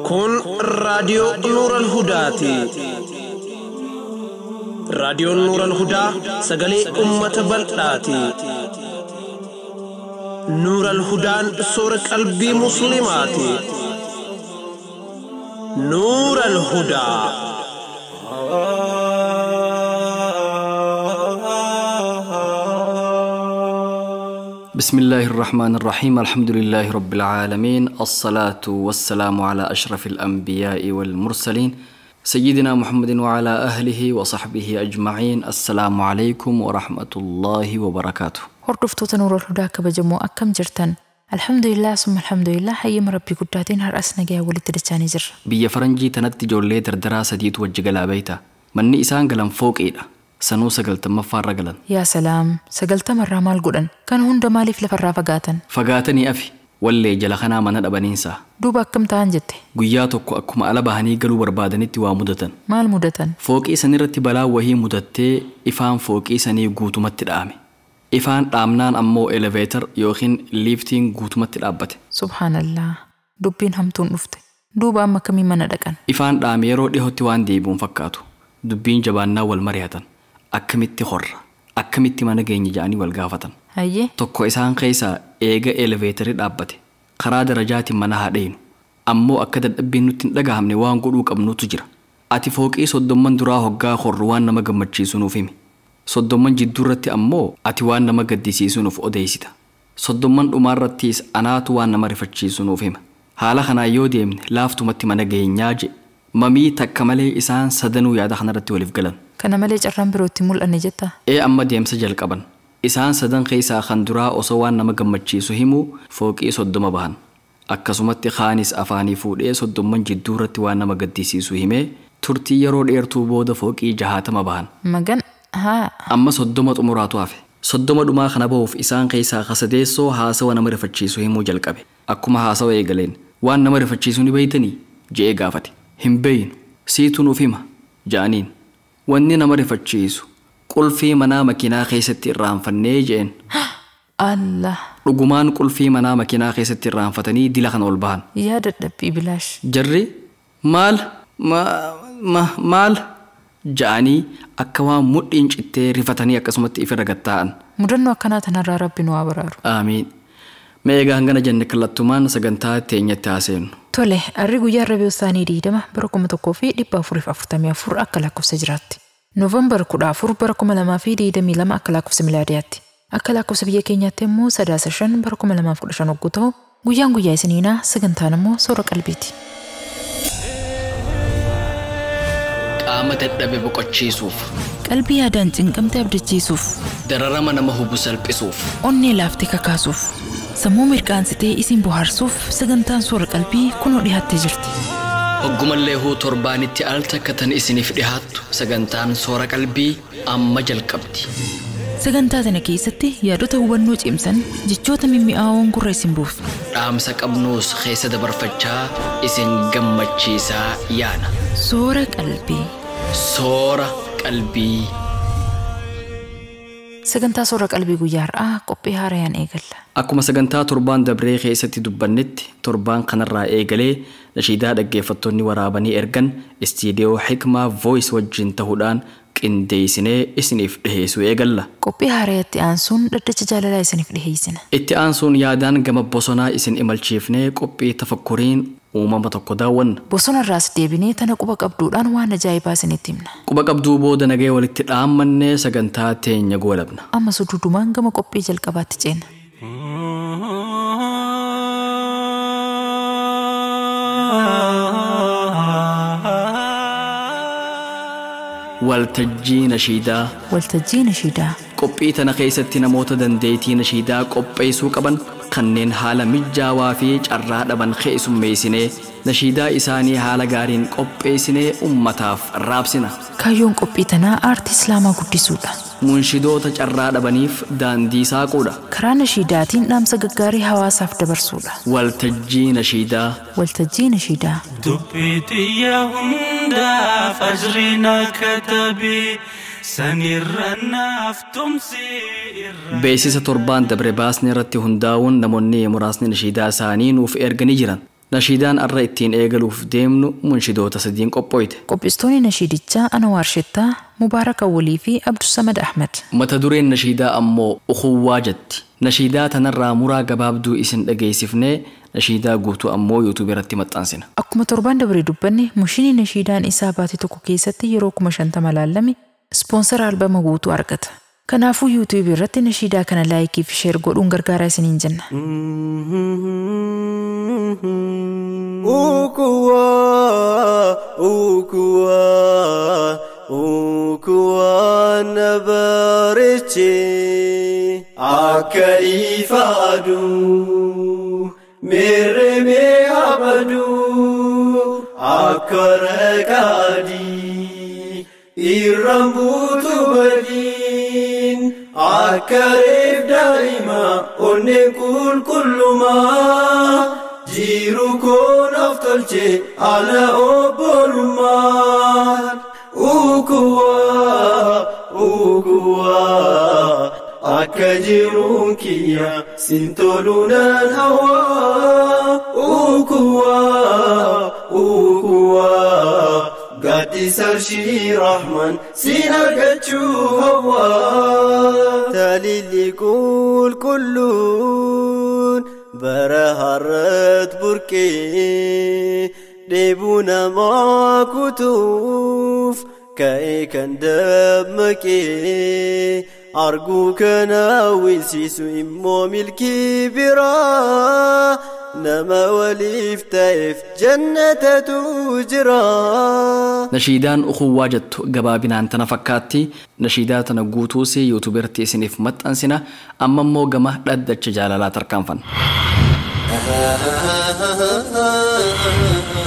Kun raadiyoo Nuural Hudaati. Raadiyoon Nuural Hudaa sagalee uummata bal'aati. Nuural Hudaan soora qalbii Musliimaati. Nuural Hudaa. بسم الله الرحمن الرحيم. الحمد لله رب العالمين، الصلاة والسلام على أشرف الأنبياء والمرسلين سيدنا محمد وعلى أهله وصحبه أجمعين. السلام عليكم ورحمة الله وبركاته. Hordoftoota Nuural Hudaa kabajamoo, akkam jirtan? Alhamdulillah, summa alhamdulillah, hayyama Rabbii guddaatiin har'as nagayaan walitti dachaanii jirra. Biyya faranjii tanatti ijoollee dardaraa sadiitu wajji galaa beeyta. Manni isaan galan fooqiidha. Sanuu 90ffaarra galan. Yaa salaam, 90rraa maal godhan? Kan hunda maaliif lafarraa fagaatan? Fagaatanii afi wallee jala kanaa mana dhabaniinsaa. Duuba akkam ta'an jette? Guyyaa tokko akkuma ala bahanii galuu barbaadanitti waa mudatan. Maal mudatan? Fooqii sanirratti balaa wahii mudattee ifaan fooqii sanii guutumatti dhaame. Ifaan dhaamnaan ammoo elevator yookiin liiftiin guutumatti dhaabbate. Subhaanallah, dubbiin hamtuun dhufte. Duuba amma akkamii mana dhaqan? Ifaan dhaame yeroo dhihootti waan deebi'uun fakkaatu. Dubbiin jabaannaa wal mari'atan. Akkamitti horra, akkamitti mana keenya ja'anii wal gaafatan. Hayyee. Tokko isaan keessaa eega eleveetarii dhaabbate. Karaa darajaatiin mana haa dheenu. Ammoo akka dadhabbiin nutti hin dhagahamne waan godhuu qabnutu jira. Ati fooqii 30 duraa hoggaa horru waan nama gammachiisu nuuf himi. 30 jidduurratti ammoo ati waan nama gaddisiisu nuuf odeessita. 30 dhumaarrattis anaatu waan nama rifachiisu nuuf hima. Haala kanaan yoo deemne laaftumatti mana geenyaa je. Mamii takka malee isaan sadanuu yaada kanarratti waliif galan. Kana malee carraan birootti mul'anne jetta? Ee, amma deemsa jalqaban. Isaan sadan keessaa kan duraa osoo waan nama gammachiisu himuu fooqii 30 bahan. Akkasumatti kaanis afaanii fuudhee 30 jidduurratti waan nama gaddisiisu himee turtii yeroo dheertuu booda fooqii 60 bahan. Magan haa. Amma 30 xumuraatu hafe. 30 dhumaa kana bahuuf isaan keessaa kasadeessoo haasawa nama rifachiisu himuu jalqabe. Akkuma haasawa eegaleen waan nama rifachiisu ni beeytanii je'ee gaafate. Hin beeynu, siitu nuuf hima ja'aniin. Wanni nama rifachiisu qulfii manaa makiinaa keessatti irraanfannee je'een. Allah. Dhugumaan qulfii manaa makiinaa keessatti irraanfatanii dila kana ol bahan. Yaa dadhabbii bilaash. Jarri maal maal ja'anii akka waan mudhiin cittee rifatanii akkasumatti ifirra gattaa'an. Mudannoo akkanaa tanarraa Rabbi nu haa baraaru. Aamiin. Mee egaa hangana jenne kallattumaan sagantaa teenyatti haaseenu. Tole, arri guyyaa Rabiu Saanii 20 bara 1444 akka lakkoofsa jiraatti. Noovembar 14 bara 2022 akka lakkoofsa milaadiyaatti. Akka lakkoofsa biyya keenyaatti immoo Sadaasa 5 bara 2015 hogguu ta'u, guyyaan guyyaa isiniinaa, sagantaan immoo soora qalbiiti. Qaama dadhabe boqochiisuuf. Qalbii yaadaan cinqamte abdachiisuuf. Dararama nama hubu salphisuuf. Onnee laaftee kakaasuuf. Sammuu mirqaansitee isin bohaarsuuf sagantaan soora qalbii kunoo dhiyaattee jirti. Hoggumallee huu torbaanitti al takka tan isiniif dhihaattu sagantaan soora qalbii amma jalqabdi. Sagantaa tana keessatti yaadota hubannoo cimsan, jechoota mimmi'aawoon gurra isin buusu. Dhaamsa qabnuus keessa dabarfachaa isin gammachiisaa yaana. Soora qalbii. Soora qalbii. Sagantaa soora qalbii guyyaa har'aa qophii haarayaan eegalla. Akkuma sagantaa torbaan dabree keessatti dubbannetti, torbaan kanarraa eegalee nashiidaa dhaggeeffattoonni waraabanii ergan istiidiyoo Hikmaa Voice wajjin ta'uudhaan qindeessinee isiniif dhiheessuu eegalla. Qophii haarayatti aansuun dhaddacha jaalalaa isiniif dhiheessina. Itti aansuun yaadaan gama bosonaa isin imalchiifnee qophii tafakkuriin uumama tokko daawwanna. Bosonarraas deebinee tana quba qabduudhaan waan ajaa'ibaa isinitti himna. Quba qabduu booda nagee walitti dhaammannee sagantaa teenya goolabna. Amma suduudumaan gama qophii jalqabaatti ceena. Waltajjii nashiidaa. Waltajjii nashiidaa. Qophii tana keessatti namoota dandeettii nashiidaa qopheessuu qaban kanneen haala mijaawaa fi carraa dhaban keessummeessinee nashiidaa isaanii haala gaariin qopheessinee ummataaf raabsina. Kaayyoon qophii tanaa aartii Islaamaa guddisuudha. Munshidoota carraa dhabaniif daandii saaquudha. Karaa nashiidaatiin dhaamsa gaggaarii hawaasaaf dabarsuudha. Waltajjii nashiidaa. Waltajjii nashiidaa. Dubbii xiyya hundaaf ajriina katabii. Sanirra naaf tumsi irra. Beeksisa torbaan dabre baasni irratti hundaa'uun namoonni muraasni nashiidaa isaanii nuuf erganii jiran. Nashiidaan arra ittiin eegaluuf deemnu munshidoota sadiin qophooyte. Qopheessitoonni nashiidichaa Anwaar Shettaa, Mubaarak Awwalii fi Abdusamad Ahmad. Mata dureen nashiidaa ammoo Ukuwwaa jetti. Nashiidaa tanarraa muraa gabaabduu isin dhageessifnee nashiidaa guutuu ammoo yuutuubii irratti maxxansina. Akkuma torbaan dabre dubbanne mushinii nashiidaan isaa baate tokko keessatti yeroo 50,000 laalame ispoonsara albama guutuu argata. Kanaafuu yuutuubii irratti nashiidaa kana laayikii fi sheer godhuun gargaaraa isiniin jenna. Ukuwa, ukuwa, ukuwa na bareeche akka ifa aduu meerremee abaduu akka raqaadii irraan buutu badiin akka reef daa'ima onneen qulqullumaa jiru koonaaf tolche ala obbolummaan. Ukuwaa, ukuwaa, akka jiruun kiyya siin tolu nan hawaa. Ukuwaa, ukuwaa, gaaddisa arshii Rahmaan siin argachuu hawaa. Taliilli qulqulluun bara har'aat burqee dheebuu namaa kutuuf ka'ee kan dammaqee arguu kana hawwisiisu immoo milkii biraa nama waliif ta'eef jannatatu jira. Nashiidaan Ukuwwaa jettu gabaabinaan tana fakkaatti. Nashiidaa tana guutuus yuutuubii irratti isiniif maxxansina. Amma immoo gama dhaddacha jaalalaa tarkaanfanna.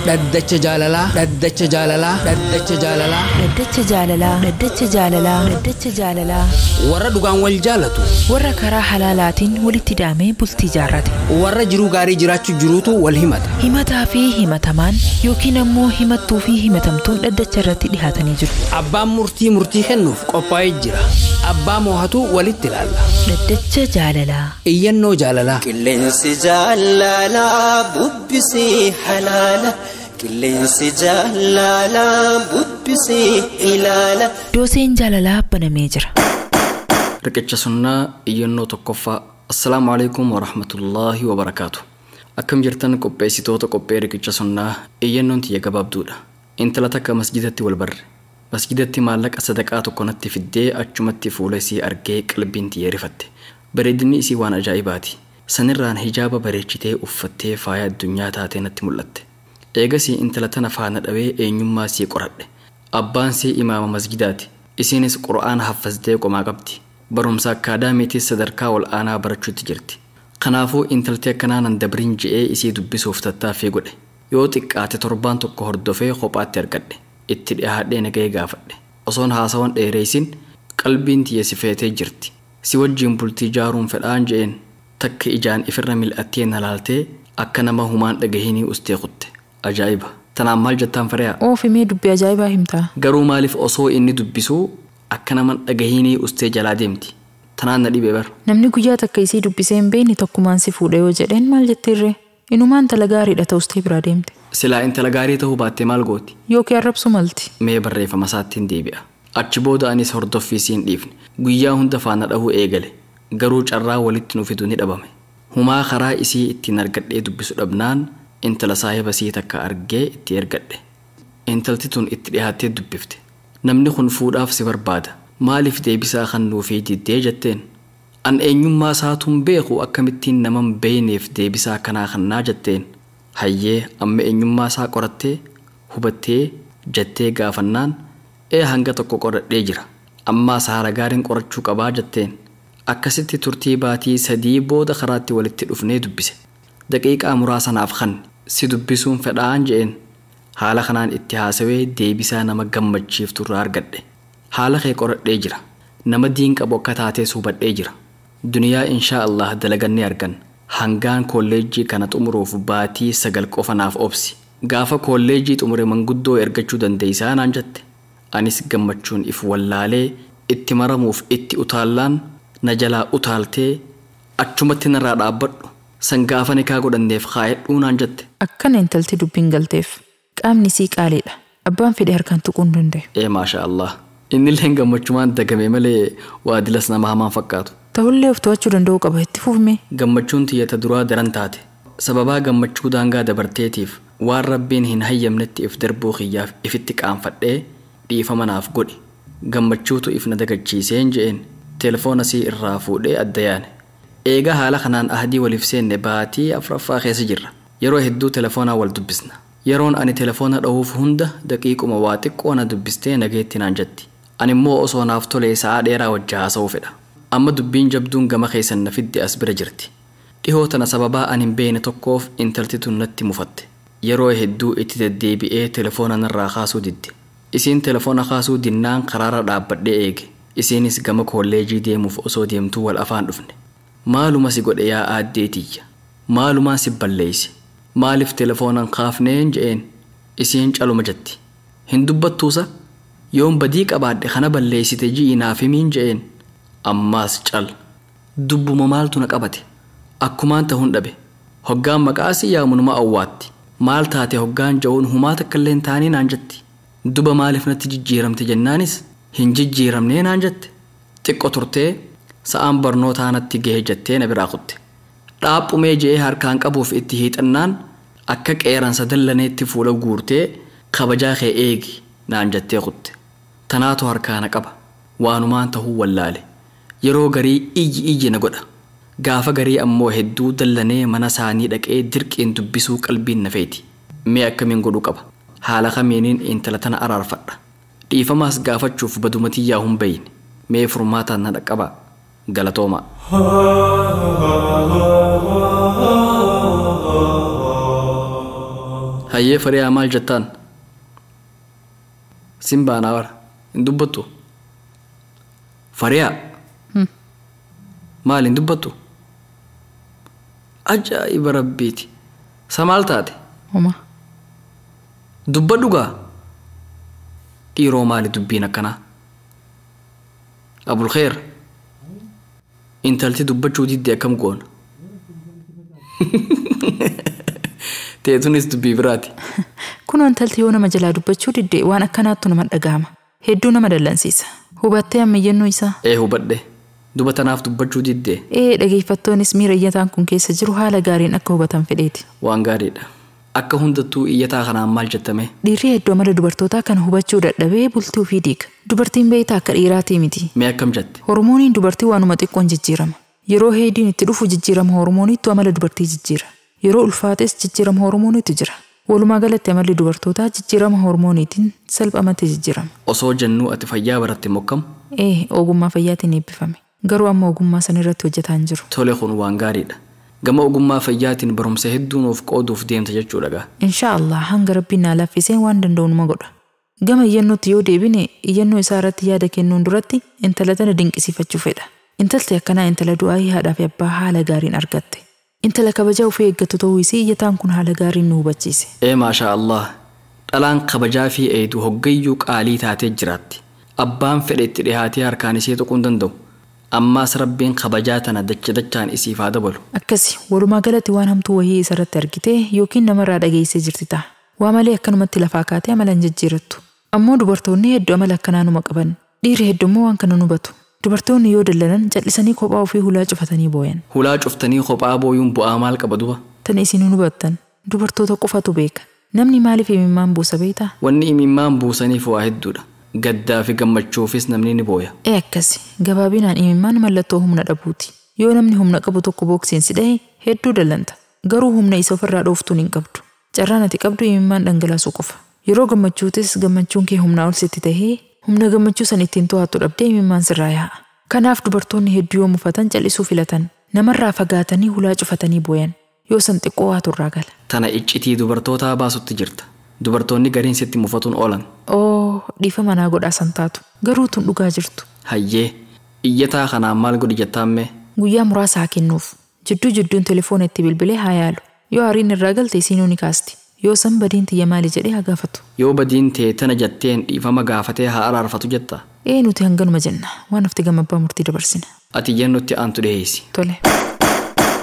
Dhaddacha jaalalaa, dhaddacha jaalalaa, dhaddacha jaalalaa. Dhaddacha jaalalaa, dhaddacha jaalalaa, dhaddacha jaalalaa. Warra dhugaan wal jaalatu. Warra karaa halaalaatiin walitti hidhamee bultii jaarrate. Warra jiruu gaarii jiraachuu jiruutu wal himata. Himataa fi himatamaan yookiin ammoo himattuu fi himatamtuun dhaddacha irratti dhihaatanii jiru. Abbaan murtii murtii kennuuf qophaa'ee jira. Abbaa moohatu walitti ilaalla. Dhaddacha jaalalaa. Iyyannoo jaalalaa. Qilleensi jaalalaa bubbisee halaala. Qilleensi jaalalaa bubbisee ilaala. Dooseen jaalalaa banamee jira. Riqicha sunnaa iyyannoo tokkoffaa. Assalaamu alaikum warahmatullaahi wabarakaatu. Akkam jirtan qopheessitoota qophee riqicha sunnaa, iyyannoon tiyya gabaabduudha. Intala takka masjidatti wal barre. Masjidatti maallaqa sadaqaa tokko natti fiddee achumatti fuula isii argee qalbiin tiyya rifatte. Bareedinni isii waan ajaa'ibaati. Sanirraan hijaaba bareechitee uffattee faaya addunyaa taatee natti mul'atte. Eegasii intala tana faana dhabee eenyummaa isii qoradhe. Abbaan isii imaama masjidaati. Isiinis Qur'aana haffaztee qomaa qabdi. Barumsa akkaadaamiitis sadarkaa ol aanaa barachuutti jirti. Kanaafuu intalti akkanaa nan dabrin je'ee isii dubbisuuf tattaaffii godhe. Yoo xiqqaate torbaan tokko hordofee kophaatti argadhe. Itti dhiyaadhee nagahee gaafadhe. Osoon haasawan dheereessin qalbiin tiyya si feetee jirti. Si wajjin bultii ijaaruun fedhaan je'een takka ijaan ifirra mil'attee na laaltee akka nama humaan dhagahinii ustee kutte. Ajaa'iba! Tanaan maal jettaan Fariyaa? Oofimee dubbii ajaa'ibaa himtaa. Garuu maaliif osoo inni dubbisuu akka nama dhagahinii ustee jalaa deemti? Tanaan na dhibee bara. Namni guyyaa takka isii dubbisee hin beekne tokkumaan si fuudha yoo jedheen maal jettirree? Inumaan intala gaariidha ta'us ta'e biraa deemte. Silaa intala gaarii ta'uu baattee maal gooti? Yookiin arrabsu malti. Mee barreeffama isaatti hin deebi'a. Achi booda anis hordoffii siin dhiifne. Guyyaa hunda faana dhahuu eegale. Garuu carraa walitti nu fidu ni dhabame. Humaa karaa isii ittiin argadhee dubbisu dhabnaan intala saahiba sii takka argee itti ergadhe. Intalti tun itti dhiyaattee dubbifte. Namni kun fuudhaaf si barbaada. Maaliif deebisaa kan nuufii diddee jetteen? An eenyummaa isaatuun beeku akkamittiin naman beeyneef deebisaa kanaa kannaa jetteen. Hayyee amma eenyummaa isaa qorattee hubattee jettee gaafannaan hanga tokko qoradhee jira. Ammaas haala gaariin qorachuu qabaa jetteen. Akkasitti turtii baatii 3 booda karaatti walitti dhufnee dubbise. Daqiiqaa muraasa naaf kan si dubbisuun fedhaan je'een. Haala kanaan itti haasawee deebisaa nama gammachiiftu irraa argadhe. Haala kee qoradhee jira. Nama diin qabu akka taates hubadhee jira. Duniyaa inshaa Allah dalagannee argan. Hangaan kolleejjii kana xumuruuf baatii 9 qofa naaf obsi. Gaafa kolleejjii xumure manguddoo ergachuu dandeessaa naan jette. Anis gammachuun if wallaalee Itti maramuuf itti utaallaan na jalaa utaaltee achumatti narraa dhaabbadhu. San gaafa nikaa godhanneef kaayadhuu naan jette. Akkana intalti dubbiin galteef. Qaamni isii qaaliidha. Abbaan fedhe harkaan tuquu hin danda'u. Ee maasha Allah. Innilleen gammachumaan dagame malee waa dilas nama hamaan fakkaatu. Ta'ullee of to'achuu danda'uu qaba itti fufme. Gammachuun tiyyata duraa daran taate. Sababaa gammachuu daangaa dabarteetiif waan rabbiin hin hayyamnetti if darbuu kiyyaaf ifitti qaanfadhee dhiifama naaf godhi. Gammachuutu if na dagachiiseen je'een telefoona sii irraa fuudhee adda yaane. Eegaa haala kanaan ahdii waliif seenne baatii afuraffaa keessa jirra. Yeroo hedduu telefoonaa wal dubbisna. Yeroon ani telefoona dhahuuf hunda daqiiquma waa xiqqoo na dubbistee nageetti naan jetti. Ani immoo osoo naaf tolee sa'aa dheeraa wajji haasa'uu fedha. Amma dubbiin jabduun gama keessan na fidde as bira jirti. Dhihoo tana sababaa ani hin beekne tokkoof intalti tun natti mufatte. Yeroo hedduu itti deddeebi'ee telefoona narraa kaasuu didde. Isiin telefoona kaasuu dinnaan karaarra dhaabbadhee eege. Isiinis gama kolleejii deemuuf osoo deemtuu wal afaan dhufne. Maaluma si godhe yaa aaddee tiyya? Maalumaan si balleeyse? Maaliif telefoonan kaafneen je'een? Isiin caluma jetti. Hin dubbattuusa? Yoon badii qabaadhe kana balleeysite ji'i naaf himiin je'een. Ammaas cal. Dubbuma maaltu na qabate? Akkumaan ta'uun dhabe. Hoggaan maqaasii yaamunuma awwaatti. Maal taate hoggaan ja'uun humaa takka illee hin taanee naan jetti. Duba maaliif natti jijjiiramte jennaanis hin jijjiiramnee naan jette. Xiqqo turtee sa'aan barnootaa natti gahe jettee na biraa kutte. Dhaaphumee je'ee harkaan qabuuf itti hiixannaan akka qeeransa dallaneetti fuula guurtee kabajaa kee eegi naan jettee kutte. Tanaatu harkaa na qaba. Waanumaan tahuu wallaale. Yeroo garii iyyi iyyi na godha. Gaafa garii ammoo hedduu dallanee mana isaanii dhaqee dirqiin dubbisuu qalbiin na feeti. Mee akkamiin godhuu qaba? Haala kamiiniin intala tana araarfadha. Dhiifamaas gaafachuuf badumatiyyaa hin beeyne. Mee furmaataan na dhaqqabaa. Galatoomaa. Hayyee fariyaa maal jettaan? Sin baanaa bara. Hin dubbattu? Fariyaa. Maal hin dubbattu? Ajaa'iba rabbiiti. Sa maal taate? Homa. Dubbadhu gaa. Dhiiroo maali dubbiin akkanaa? Abulkheer. Intalti dubbachuu didde akkam goona? Teetunis dubbii biraati. Kunoo intalti yoo nama jalaa dubbachuu didde waan akkanaattu nama dhagahama. Hedduu nama dallansiisa. Hubattee amma iyyannoo isaa? Ee hubadhe. Duba tanaaf dubbachuu didde. Ee dhageeffattoonnis miira iyyataan kun keessa jiru haala gaariin akka hubatan fedheeti. Waan gaariidha. Akka hundattuu iyyataa kanaan maal jettame? Dhiirri hedduu amala dubartootaa kana hubachuu dadhabee bultii ofii diiga. Dubartiin beektaa akka dhiiraatii miti. Mee akkam jette? Hormooniin dubartii waanuma xiqqoon jijjiirama. Yeroo heediin itti dhufu jijjiirama hormooniitu amala dubartii jijjiira. Yeroo ulfaates jijjiirama hormooniitu jira. Walumaa galatti amalli dubartootaa jijjiirama hormooniitiin salphamatti jijjiirama. Osoo jennuu ati fayyaa baratte mokkam? Ee ogummaa fayyaatiin eebbifame. Garuu amma ogummaa san irratti hojjetaa hin jiru. Tole kun waan gaariidha. Gama ogummaa fayyaatiin barumsa hedduu nuuf qooduuf deemta jechuudha gaa. Inshaa Allah hanga rabbiin naa laaffiseen waan danda'u numa godha. Gama iyyannootti yoo deebine iyyannoo isaa irratti yaada kennuun duratti intala tana dinqisiifachuu fedha. Intalti akkanaa intala du'aayii haadhaa fi abbaa haala gaariin argatte. Intala kabajaa ofii eeggattu ta'uu isii iyyataan kun haala gaariin nu hubachiise. Ee maashaa Allah. Dhalaan kabajaa fi eeydu hoggayyuu qaalii taatee jiraatti. Abbaan fedhe itti dhihaatee harkaan ishee tuquu hin danda'u. Ammaas rabbiin kabajaa tana dacha dachaan isiif haa dabalu. Akkasi walumaa galatti waan hamtuu wayii isarratti argitee yookiin namarraa dhageessee jirti ta'a. Waa malee akkanumatti lafaa kaatee amala hin jijjiirattu. Ammoo dubartoonni hedduu amala akkanaa numa qaban. Dhiirri hedduu immoo waan kana nu hubatu. Dubartoonni yoo dallanan callisanii kophaa ofii hulaa cufatanii booyan. Hulaa cuftanii kophaa booyuun bu'aa maal qaba duba? Tan isin hin hubattan. Dubartoota qofatu beeka. Namni maaliif imimmaan buusa beektaa? Wanni imimmaan buusaniif waa hedduudha. Gaddaa fi gammachuufis namni ni booya. Ee akkasi. Gabaabinaan imimmaan mallattoo humna dhabuuti. Yoo namni humna qabu tokko bookseen si dhahe hedduu dallanta. Garuu humna isa ofirraa dhooftuun hin qabdu. Carraan ati qabdu imimmaan dhangalaasuu qofa. Yeroo gammachuutis gammachuun kee humnaa ol sitti tahee humna gammachuu san ittiin to'attu dhabdee imimmaan sirraa yaa'a. Kanaaf dubartoonni hedduu yoo mufatan callisuu filatan. Namarraa fagaatanii hulaa cufatanii booyan. Yoo san xiqqoo waatu irraa gala. Tana iccitii dubartootaa baasutti jirta. Dubartoonni gariin sitti mufatuun oolan. Oo dhiifama naa godhaa san taatu. Garuu tun dhugaa jirtu. Hayyee iyyataa kanaan maal godhi jettaammee? Guyyaa muraasa haa kennuuf. Jidduu jidduun telefoona itti bilbilee haa yaalu. Yoo aariin irraa galte isiinuu ni kaasti. Yoo san badiin tiyya maali jedhee haa gaafatu. Yoo badiin tee tana jetteen dhiifama gaafatee haa araarfatu jetta. Ee nuti hanganuma jenna. Waan hafti gama abbaa murtii dabarsina. Ati iyyannootti aantu dhiheessi. Tole.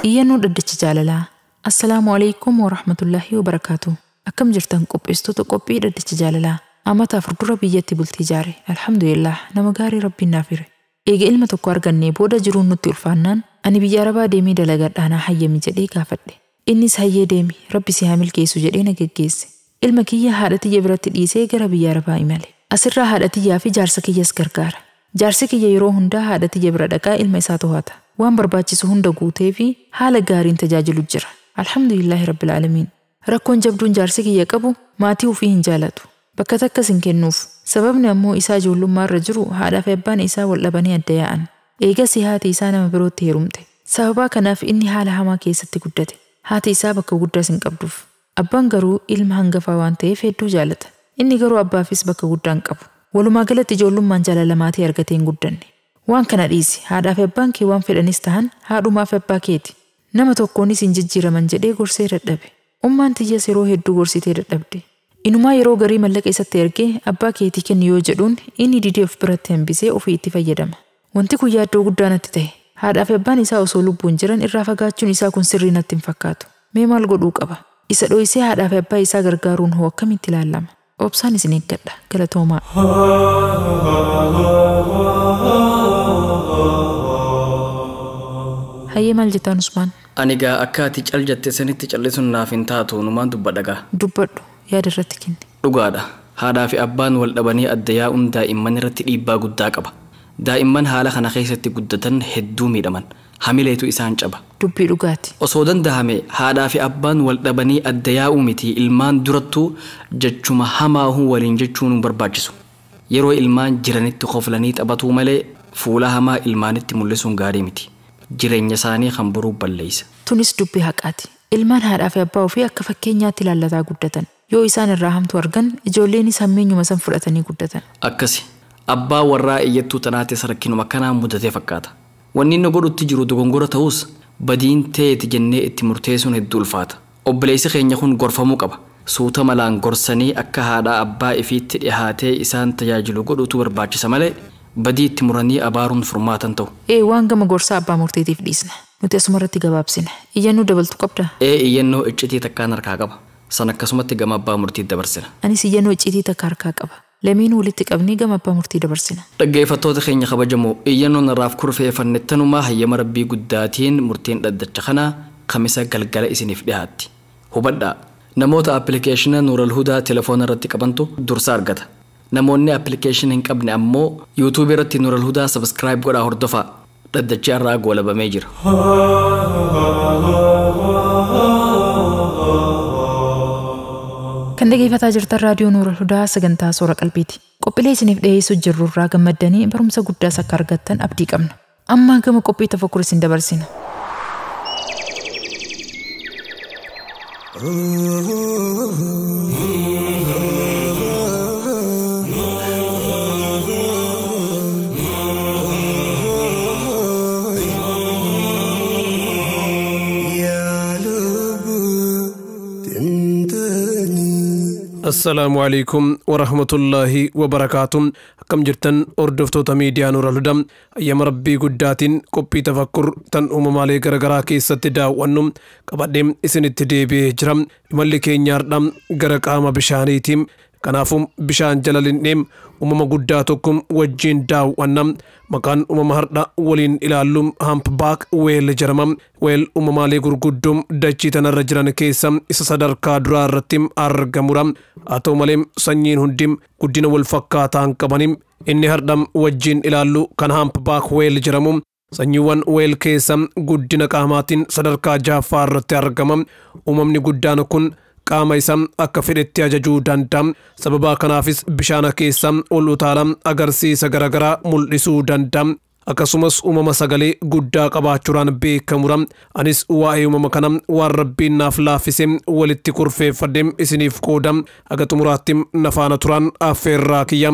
Iyyannoo dhaddacha jaalalaa. Assalaamu alaikum wa rahmatullaahi wa barakaatu. Akkam jirtan qopheessitoota qophii dhaddacha jaalalaa. Amata 4 dura biyyatti bultii ijaare. Alhamdulillah nama gaarii rabbiin naaf hire. Eega ilma tokko argannee booda jiruun nutti ulfaannaan ani biyya Arabaa deemee dalagadhaa naa hayyami jedhee gaafadhe. Innis hayyee deemi rabbi si haa milkeessu jedhee na geggeesse. Ilma kiyya haadha tiyya biratti dhiisee gara biyya Arabaa imale. Asirraa haadha tiyyaa fi jaarsa kiyyas gargaara. Jaarsi kiyya yeroo hundaa haadha tiyya bira dhaqaa ilma isaa to'ata. Waan barbaachisu hunda guutee fi haala gaariin tajaajilu jira. Alhamdulillahi rabbil aalamiin. Rakkoon jabduun jaarsi kiyya qabu maatii ofii hin jaalatu. Bakka takkas hin kennuuf. Sababni ammoo isaa ijoollummaa irra jiru haadhaa fi abbaan isaa wal dhabanii adda yaa'an. Eegas haati isaa nama birootti heerumte. Sababa kanaaf inni haala hamaa keessatti guddate. Haati isaa bakka guddaas hin qabduuf. Abbaan garuu ilma hangafaa waan ta'eef hedduu jaalata. Inni garuu abbaafis bakka guddaa hin qabu. Walumaa galatti ijoollummaan jaalala maatii argatee hin guddanne. Waan kana dhiisi. Haadhaa fi abbaan kee waan fedhanis tahan haadhumaa fi abbaa keeti. Nama tokkoonis hin jijjiiraman jedhee gorsee dadhabe. Ummaan tiyyas yeroo hedduu gorsitee dadhabde. Inumaa yeroo garii mallaqa isatti ergee abbaa keetii kenni yoo jedhuun inni didee of biratti hambisee ofii itti fayyadama. Wanti kun yaaddoo guddaa natti ta'e. Haadhaa fi abbaan isaa osoo lubbuun jiran irraa fagaachuun isaa kun sirrii natti hin fakkaatu. Mee maal godhuu qaba? Isa dho'isee haadhaa fi abbaa isaa gargaaruun hoo akkamitti ilaallama? Obsaan isin eeggadha. Galatoomaa. Hayyee maal jettaan Usmaan? Ani gaa akka ati cal jette sanitti callisuun naaf hin taatu numaan dubbadha gaa. Dubbadhu yaada irratti kenni. Dhugaadha. Haadhaa fi abbaan wal dhabanii adda yaa'uun daa'imman irratti dhiibbaa guddaa qaba. Daa'imman haala kana keessatti guddatan hedduu miidhaman. Hamileetu isaan caba. Dubbii dhugaati. Osoo danda'ame haadhaa fi abbaan wal dhabanii adda yaa'uu miti ilmaan durattuu jechuma hamaahuu waliin jechuun hin barbaachisu. Yeroo ilmaan jiranitti koflanii taphatuu malee fuula hamaa ilmaanitti mul'isuun gaarii miti. Jireenya isaanii kan boruu balleessa. Tunis dubbii haqaati. Ilmaan haadhaa fi abbaa ofii akka fakkeenyaatti ilaallataa guddatan. Yoo isaan irraa hamtuu argan ijoolleenis hammeenyuma san fudhatanii guddatan. Akkasi. Abbaa warraa iyyattuu tanaatis rakkinuma kanaan mudatee fakkaata. Wanni inni godhutti jiru dogongora ta'us badiin ta'eeti jennee itti murteessuun hedduu ulfaata. Obboleessi keenya kun gorfamuu qaba. Suuta malaan gorsanii akka haadhaa abbaa ifiitti dhihaatee isaan tajaajilu godhutu barbaachisa malee badii itti muranii abaaruun furmaatan ta'u. Ee waan gama gorsaa abbaa murteetiif dhiisna. Nuti asuma irratti gabaabsina. Iyyannoo dabaltu qabdaa? Ee iyyannoo iccitii takkaan harkaa qaba. San akkasumatti gama abbaa murtii dabarsina. Anis iyyannoo iccitii takka harkaa qaba. Lameen walitti qabnee gama abbaa murtii dabarsina. Dhaggeeffattoota keenya kabajamoo iyyannoon irraaf kurfeeffanne tanumaa hayyama rabbii guddaatiin murtiin dhaddacha kanaa kamisa galgala isiniif dhiyaatti. Hubadhaa namoota appilikeeshina Nuural Hudaa telefoona irratti qabantu dursa argata. Namoonni appilikeeshina hin qabne ammoo yuutuubii irratti Nuural Hudaa sabskiraayib godhaa hordofaa. Dhaddachi irraa goolabamee jira. Kan dhaggeeffataa jirtan raadiyoo Nuural Hudaa sagantaa soora qalbiiti. Qophiilee isiniif dhiyeessuu jirru irraa gammaddanii barumsa guddaas akka argattan abdii qabna. Amma gama qophii tafakkur isin dabarsina. Assalaamu alaikum warahmatullaahi wabarakaatu. Akkam jirtan hordoftoota miidiyaa Nuural Hudaa, ayyama rabbii guddaatiin qophii tafakkur tan uumamaalee garaagaraa keessatti daawwannu qabadhee isinitti deebi'ee jira. Imalli keenya har'a gara qaama bishaaniiti. Kanaafuu bishaan jala linnee uumama guddaa tokko wajjin daawwanna. Maqaan uumama har'a waliin ilaallu humpback whale jedhama. Whale uumamaalee gurguddoo dachii tanarra jiran keessa isa sadarkaa duraa irratti argamudha. Haa ta'u malee sanyiin hundi guddina wal fakkaataa hin qabani. Inni har'a wajjin ilaallu kan humpback whale jedhamu sanyiiwwan whale keessa guddina qaamaatiin sadarkaa ja'affaa irratti argama. Uumamni guddaan kun qaama isaa akka fedhetti ajajuu danda'a. Sababa kanaafis bishaan keessa ol utaalaa agarsiisa garaagaraa mul'isuu danda'a. Akkasumas uumama sagalee guddaa qabaachuudhaan beekamudha. Anis waa'ee uumama kana waan rabbiin naaf laaffise walitti kurfeeffadhee isiniif qooda. Haga xumuraatti na faana turaan affeerraa kiyya.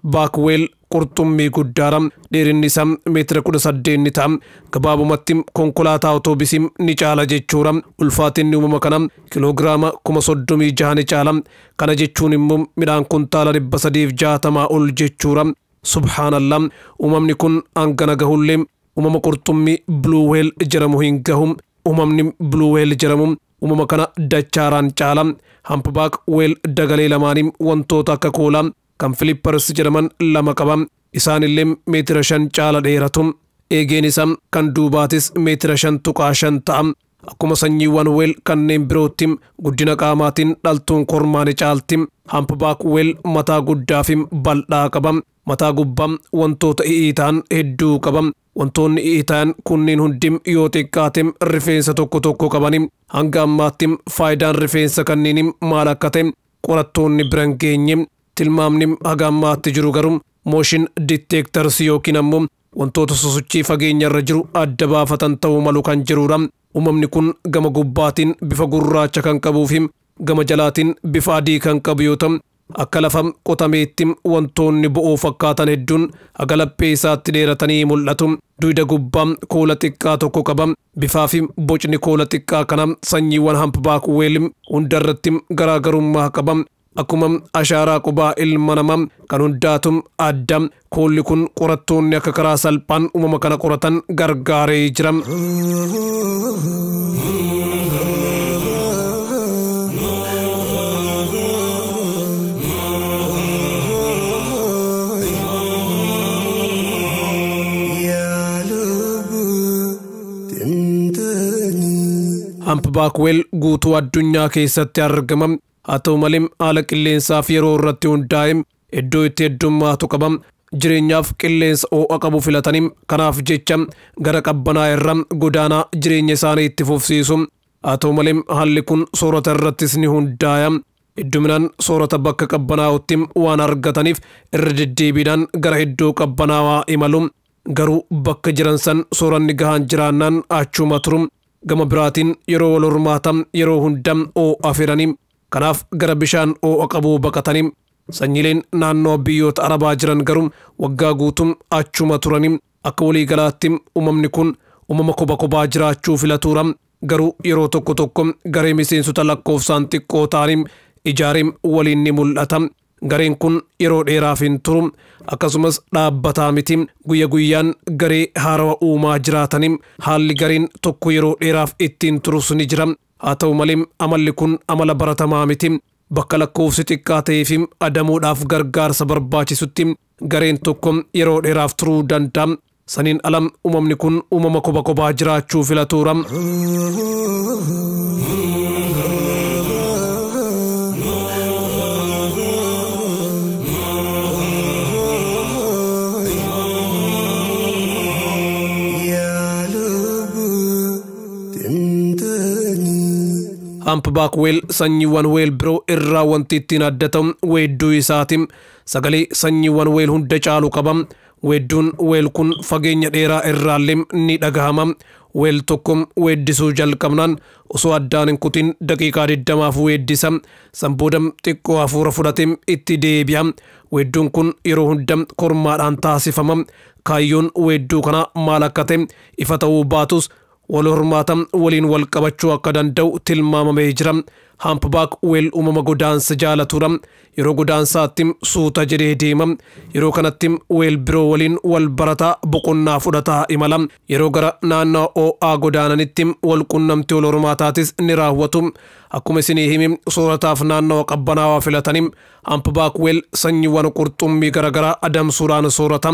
Humpback whale qurxummii guddaadha. Dheerinni isaa meetira 18 ni ta'a. Gabaabumatti konkolaataa otoobisii ni caala jechuudha. Ulfaatinni uumama kana kiloogiraama 36,000 ni caala. Kana jechuun immoo midhaan kuntaala 360 ol jechuudha. Subhaanallah, uumamni kun hangana gahullee uumama qurxummii blue whale jedhamu hin gahu. Uumamni blue whale jedhamu uumama kana dachaaraan caala. Humpback whale dagalee lamaanii wantoota akka koolaa kan flippers jedhaman lama qaba. Isaanillee meetira 5 caala dheeratu. Eegeen isaa kan duubaatis meetira 5.5 ta'a. Akkuma sanyiiwwan whale kanneen birootti guddina qaamaatiin dhaltuun kormaa ni caalti. Humpback whale mataa guddaa fi bal'aa qaba. Mataa gubbaa wantoota i'ii ta'an hedduu qaba. Wantoonni i'ii ta'an kunneen hundi yoo xiqqaate rifeensa tokko tokko qabani. Hanga ammaatti faayidaan rifeensa kanneenii maal akka ta'e qorattoonni bira hin geenye. Tilmaamni haga ammaatti jiru garuu motion detectors yookiin ammoo wantoota sosochii fageenya irra jiru adda baafatan ta'uu malu kan jirudha. Uumamni kun gama gubbaatiin bifa gurraacha kan qabuu fi gama jalaatiin bifa adii kan qabu yoo ta'u, akka lafa qotameetti wantoonni bo'oo fakkaatan hedduun haga laphee isaatti dheeratanii mul'atu. Dugda gubbaa koola xiqqaa tokko qaba. Bifaa fi bocni koola xiqqaa kana sanyiiwwan humpback whale hundarratti garaagarummaa qaba. Akkuma ashaaraa qubaa ilma namaa kan hundaatu adda. Koolli kun qorattoonni akka karaa salphaan uumama kana qoratan gargaaree jira. Humpback whale guutuu addunyaa keessatti argama. Haa ta'u malee haala qilleensaaf yeroo irratti hundaa'e iddoo itti heddummaatu qaba. Jireenyaaf qilleensa ho'a qabu filatanii kanaaf jecha gara qabbanaa irra godaanaa jireenya isaanii itti fufsiisu. Haa ta'u malee haalli kun soorata irrattis ni hundaa'a. Hedduminaan soorata bakka qabbanaa'utti waan argataniif irra deddeebiidhaan gara iddoo qabbanaawaa imalu. Garuu bakka jiran san sooranni gahaan jiraannaan achuma turu. Gama biraatiin yeroo wal hormaata yeroo hunda ho'a fedhanii kanaaf gara bishaan ho'a qabuu baqatanii. Sanyiileen naannoo biyyoota Arabaa jiran garuu waggaa guutuu achuma turanii. Akka waliigalaatti uumamni kun uumama koba kobaa jiraachuu filatuura. Garuu yeroo tokko tokko garee miseensota lakkoofsaan xiqqoo ta'anii ijaareen waliin ni mul'ata. Gareen kun yeroo dheeraaf hin turu. Akkasumas dhaabbataa miti. Guyya guyyaan garee haarawa uumaa jiraatanii haalli gareen tokko yeroo dheeraaf ittiin turus ni jira. Haa ta'u malee amalli kun amala baratamaa miti. Bakka lakkoofsi xiqqaa ta'ee fi adamuudhaaf gargaarsa barbaachisutti gareen tokko yeroo dheeraaf turuu danda'a. Saniin ala uumamni kun uumama koba kobaa jiraachuu filatuura. Humpback whale sanyiiwwan whale biroo irraa wanti ittiin adda ta'u weedduu isaati. Sagalee sanyiiwwan whale hunda caalu qaba. Weedduun whale kun fageenya dheeraa irraallee ni dhagahama. Whale tokko weeddisuu jalqabnaan osoo addaan hin kutin daqiiqaa 20 weeddisa. San booda xiqqoo hafuura fudhatee itti deebi'a. Weedduun kun yeroo hunda kormaadhaan taasifama. Kaayyoon weedduu kanaa maal akka ta'e ifa ta'uu baatus wal hormaata waliin wal qabachuu akka danda'u tilmaamamee jira. Humpback whale uumama godaansa jaalatudha. Yeroo godaansaatti suuta jedhee deema. Yeroo kanatti whale biroo waliin wal barataa boqonnaa fudhataa imala. Yeroo gara naannoo ho'aa godaananitti wal qunnamtii wal hormaataatis ni raawwatu. Akkuma isinii himi soorataaf naannoo qabbanaawaa filatanii Humpback whale sanyiiwwan qurxummii garaagaraa adamsuudhaan soorata.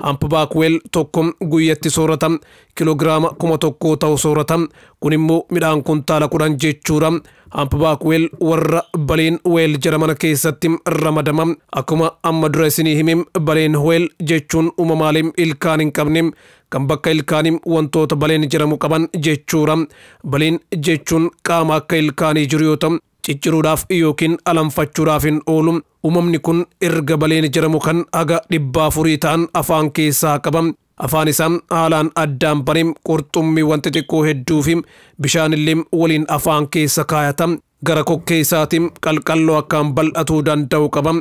Humpback whale tokko guyyatti soorata kiloogiraama 1000 ta'u soorata. Kun immoo midhaan kuntaala 10 jechuudha. Humpback whale warra baleen whale jedhaman keessatti ramadama. Akkuma amma dura isinii himi baleen whale jechuun uumamaalee ilkaan hin qabne kan bakka ilkaanii wantoota baleen jedhamu qaban jechuudha. Baleen jechuun qaama akka ilkaanii jiru yoo ta'u cicciruudhaaf yookiin alanfachuudhaaf hin oolu. Uumamni kun erga baleen jedhamu kan haga 400 ta'an afaan keessaa qaba. Afaan isaa haalaan addaan banee qurxummiiwwan xixiqqoo hedduu fi bishaanillee waliin afaan keessa kaayata. Gara kokkee isaatiin qalqalloo akkaan bal'atuu danda'u qaba.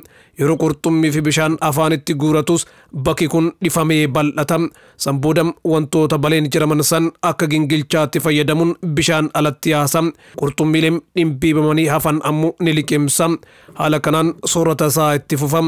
Yeroo qurxummii fi bishaan afaanitti guuratus bakki kun dhifamee bal'ata. San booda wantoota baleen jiraman san akka gingilchaatti fayyadamuun bishaan alatti yaasa. Qurxummiileen dhimbiibamanii hafan ammoo ni liqimsa. Haala kanaan soorata isaa itti fufa.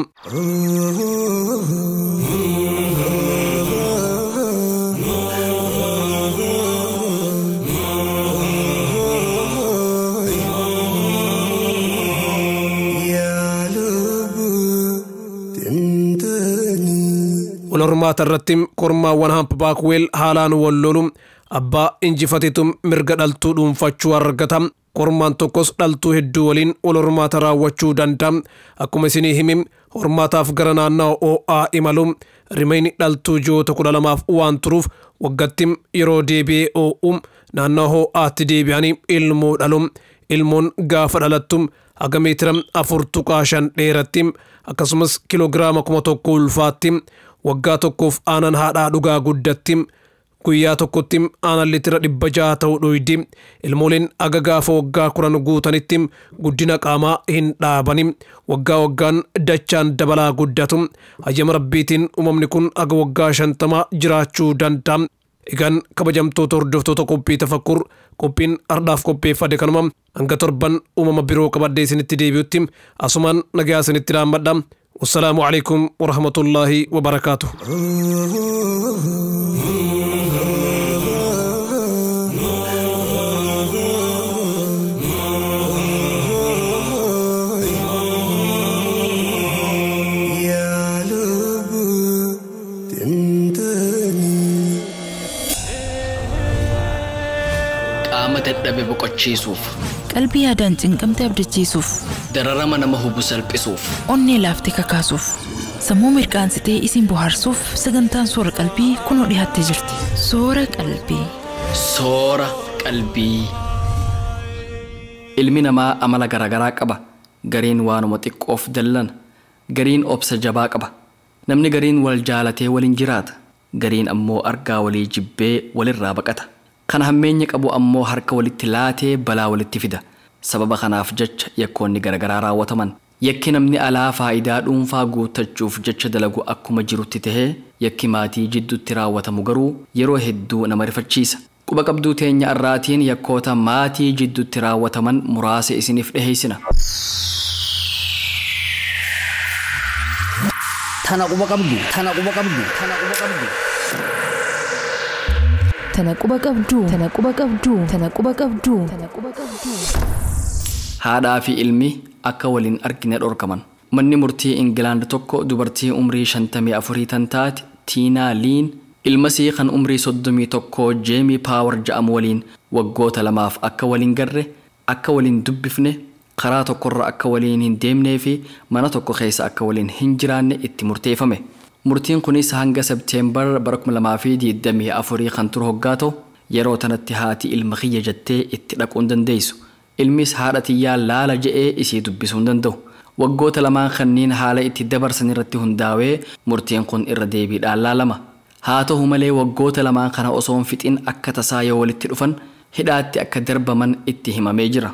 Wal hormaata irratti kormaawwan humpback whale haalaan wal lolu. Abbaa injifateetu mirga dhaltuu dhuunfachuu argata. Kormaan tokkos dhaltuu hedduu waliin wal hormaata raawwachuu danda'a. Akkuma isinii himi hormaataaf gara naannawa OA imalu. Rimayni dhaltuu ji'oota 12 waan turuuf waggaatti yeroo deebi'ee OU naannawa OAtti deebi'anii ilmoo dhalu. Ilmoon gaafa dhalattu haga meetira 4.5 dheeratti akkasumas kiloogiraama 1000 ulfaatti. Waggaa tokkoof aanan haadhaa dhugaa guddatti. Guyyaa tokkotti aanan litira 600 ta'u dhuydi. Ilmooleen aga gaafa waggaa 10 guutanitti guddina qaamaa hin dhaabani. Waggaa waggaan dachaan dabalaa guddatu. Hayyama Rabbiitiin uumamni kun aga waggaa 50 jiraachuu danda'a. Egaan kabajamtoota hordoftoota qophii tafakkur qophiin ardhaaf qopheeffate kanuma hanga torban uumama biroo qabadhee isinitti deebi'utti asumaan nagaa isinitti dhaammadha. والسلام عليكم ورحمة الله وبركاته. Qaama dadhabe boqochiisuuf, qalbii yaadaan cinqamte abdachiisuuf, dararama nama hubu salphisuuf, onnee laaftee kakaasuuf, sammuu mirqaansitee isin bohaarsuuf sagantaan soora qalbii kunoo dhiyaattee jirti. Soora qalbii. Soora qalbii. Ilmi namaa amala garaagaraa qaba. Gariin waanuma xiqqoof dallana. Gariin obsa jabaa qaba. Namni gariin wal jaalatee waliin jiraata. Gariin ammoo argaa walii jibbee walirraa baqata. Kan hammeenya qabu ammoo harka walitti laatee balaa walitti fida. Sababa kanaaf jecha yakkoonni garaagaraa raawwataman. Yakki namni alaa faayidaa dhuunfaa guuttachuuf jecha dalagu akkuma jirutti tahee yakki maatii jidduutti raawwatamu garuu yeroo hedduu nama rifachiisa. Quba qabduu teenya arraatiin yakkoota maatii jidduutti raawwataman muraasa isiniif dhiheessina. Tana quba qabdu. Tana quba qabdu. Tana quba qabdu. Tana quba qabdu. Tana quba qabdu. Tana quba qabdu. Tana quba qabdu. Haadhaa fi ilmi akka waliin argine dhorkaman. Manni murtii Ingilaand tokko dubartii umrii 54 tan taate Tiinaa Liin ilmasii kan umrii 31 Jeemii Paawar ja'amu waliin waggoota lamaaf akka waliin garre, akka waliin dubbifne, karaa tokkorra akka waliin hin deemnee fi mana tokko keessa akka waliin hin jiraanne itti murteeffame. Murtiin kunis hanga Sebteembar bara 2024 kan turu hoggaa ta'u yeroo tanatti haati ilma kiyya jettee itti dhaquu hin dandeessu. Ilmis haadha tiyyaa laala je'ee isii dubbisuu hin danda'u. Waggoota lamaan kanneen haala itti dabarsan irratti hundaa'ee murtiin kun irra deebiidhaan laalama. Haa ta'u malee waggoota lamaan kana osoo hin fixin akka tasaa yoo walitti dhufan hidhaatti akka darbaman itti himamee jira.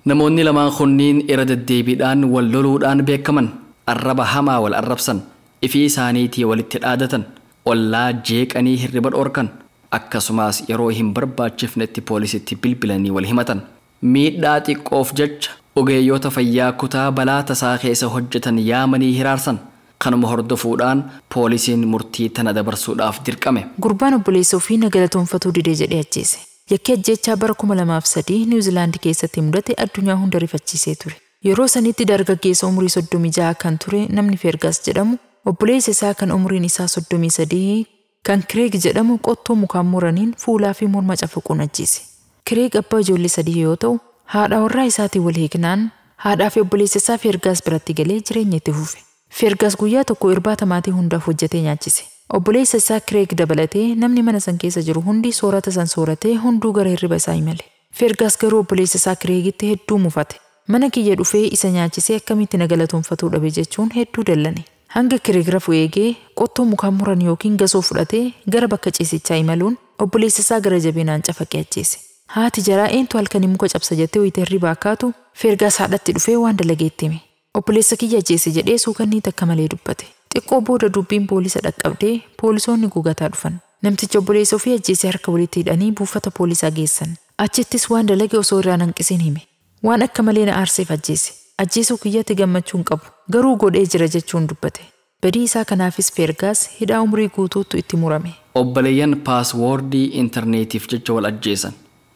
Namoonni lamaan kunniin irra deddeebiidhaan wal loluudhaan beekaman, arraba hamaa wal arrabsan, ifii isaaniitii walitti dhaadatan, ollaa jeeqanii hirriba dhorkan, akkasumas yeroo hin barbaachifnetti poolisitti bilbilanii wal himatan. Miidhaa xiqqoof jecha ogeeyyoota fayyaa kutaa balaa tasaa keessa hojjetan yaamanii hiraarsan. Kanuma hordofuudhaan poolisiin murtii tana dabarsuudhaaf dirqame. Gurbaan obboleessa ofii na galatoonfatuu didee jedhee ajjeese. Yakki ajjeechaa bara 2003 Niwuziilaandi keessatti mudate addunyaa hunda rifachiisee ture. Yeroo sanitti dargaggeessa umurii 36 kan ture namni Fergas jedhamu obboleessa isaa kan umuriin isaa 33 kan Kireeg jedhamu qottoo mukaan muraniin fuulaa fi morma cafaquun ajjeese. Kireeg abbaa ijoollee 3 yoo ta'u haadha warraa isaatiin wal hiiknaan haadhaa fi obboleessa isaa Fergas biratti galee jireenya itti fufe. Fergas guyyaa tokko irbaata maatii hundaaf hojjetee nyaachise. Obboleessa isaa Kireeg dabalatee namni mana san keessa jiru hundi soorata san sooratee hunduu gara hirriba isaa imale. Fergas garuu obboleessa isaa Kireegitti hedduu mufate. Mana kiyya dhufee isa nyaachisee akkamitti na galatoonfatuu dhabe jechuun hedduu dallane. Hanga kireegrafu eegee qottoo mukaan muran yookiin gasoo fudhatee gara bakka ciisichaa imaluun obboleessa isaa gara jabinaan cafaqee ajjeese. Haati jaraa eentu halkanii muka cabsa jettee wayita hirribaa kaatu Feergaas haadhatti dhufee waan dalageetti hime. Obboleessa kiyya ajjeese jedhee suukannii takka malee dubbate. Xiqqoo booda dubbiin poolisa dhaqqabdee poolisoonni gugataa dhufan. Namtichi obboleessa ofii ajjeese harka walitti hidhanii buufata poolisaa geessan. Achittis waan dalage osoo irraa hanqisiin hime. Waan akka malee na aarseef ajjeese. Ajjeesuu kiyyatti gammachuu hin qabu. Garuu godhee jira jechuun dubbate. Badii isaa kanaafis Feergaas hidhaa umurii guutuutu itti murame. Obboleeyyan paaswoordii intarneetiif jecha wal ajjeesan.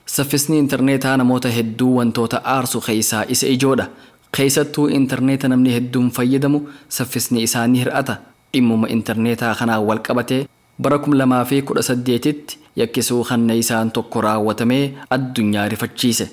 Saffisni intarneetaa namoota hedduu wantoota aarsu keessaa isa ijoodha. Keessattuu intarneeta namni hedduun fayyadamu saffisni isaa ni hir'ata. Dhimmuma intarneetaa kanaan wal qabatee bara 2018tti yakkisuu hanna isaan tokko raawwatamee addunyaa rifachiise.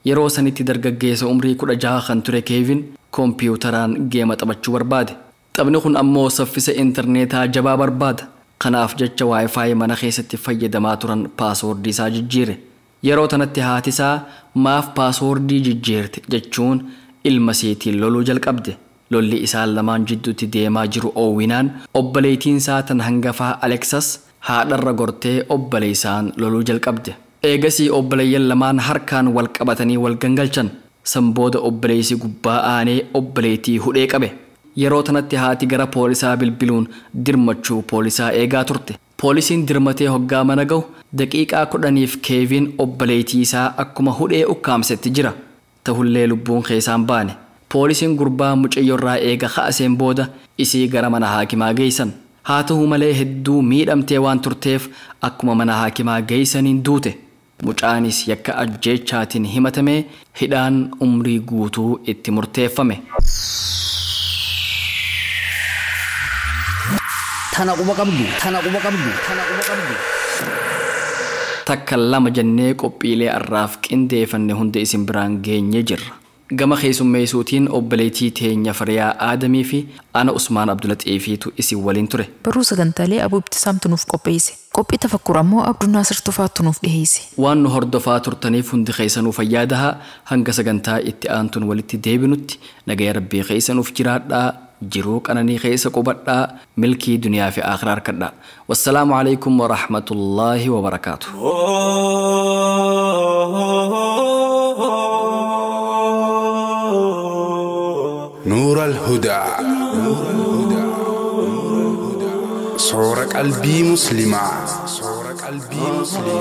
Yeroo sanitti dargaggeessa umrii 16 kan ture Keevin koompiyuutaraan geema taphachuu barbaade. Taphni kun ammoo saffisa intarneetaa jabaa barbaada. Kanaaf jecha waayifaayi mana keessatti fayyadamaa turan paaswoordii isaa jijjiire. Yeroo tanatti haati isaa maaf paaswoordii jijjiirte jechuun ilma isiitiin loluu jalqabde. Lolli isaan lamaan jidduutti deemaa jiru oowwinaan obboleettiin isaa tan hangafaa Aleksas haadharra gortee obboleessaan loluu jalqabde. Eegasii obboleeyyan lamaan harkaan wal qabatanii wal gangalchan. San booda obboleessi gubbaa aanee obboleettii hudhee qabe. Yeroo tanatti haati gara poolisaa bilbiluun dirmachuu poolisaa eegaa turte. Poolisiin dirmatee hoggaa mana gahu daqiiqaa 10f Keevin obboleettii isaa akkuma hudhee ukkaamsetti jira. Tahullee lubbuun keessaan baane. Poolisiin gurbaa mucayyoorraa eega ka'aseen booda isii gara mana haakimaa geessan. Haa ta'u malee hedduu miidhamtee waan turteef akkuma mana haakimaa geessaniin duute. Mucaanis yakka ajjeechaatiin himatamee hidhaan umrii guutuu itti murteeffame. Tana quba qabdu. Tana quba qabdu. Tana quba qabdu. Takka lama jennee qophiilee arraaf qindeeffanne hunda isin biraan geenye jirra. Gama keessummeessuutiin obboleettii teenya Firiyaa Aadamii fi ana Usmaan Abdulaxiifiitu isin waliin ture. Barruu sagantaalee Abuu Ibtisaamtu nuuf qopheesse. Qophii tafakkur ammoo Abduu Naasir Tufaattu nuuf dhiheesse. Waan nu hordofaa turtaniif hundi keessanuu fayyaa dahaa hanga sagantaa itti aantuun walitti deebinutti nagaya rabbii keessanuuf jiraadhaa jiruu qananii keessa qubadhaa milkii duniyaa fi akhiraa harkadhaa. Wassalaamu alaikum wa rahmatullaahi wa barakaatu. نور الهدى صور قلبي مسلمة. صور قلبي مسلمة.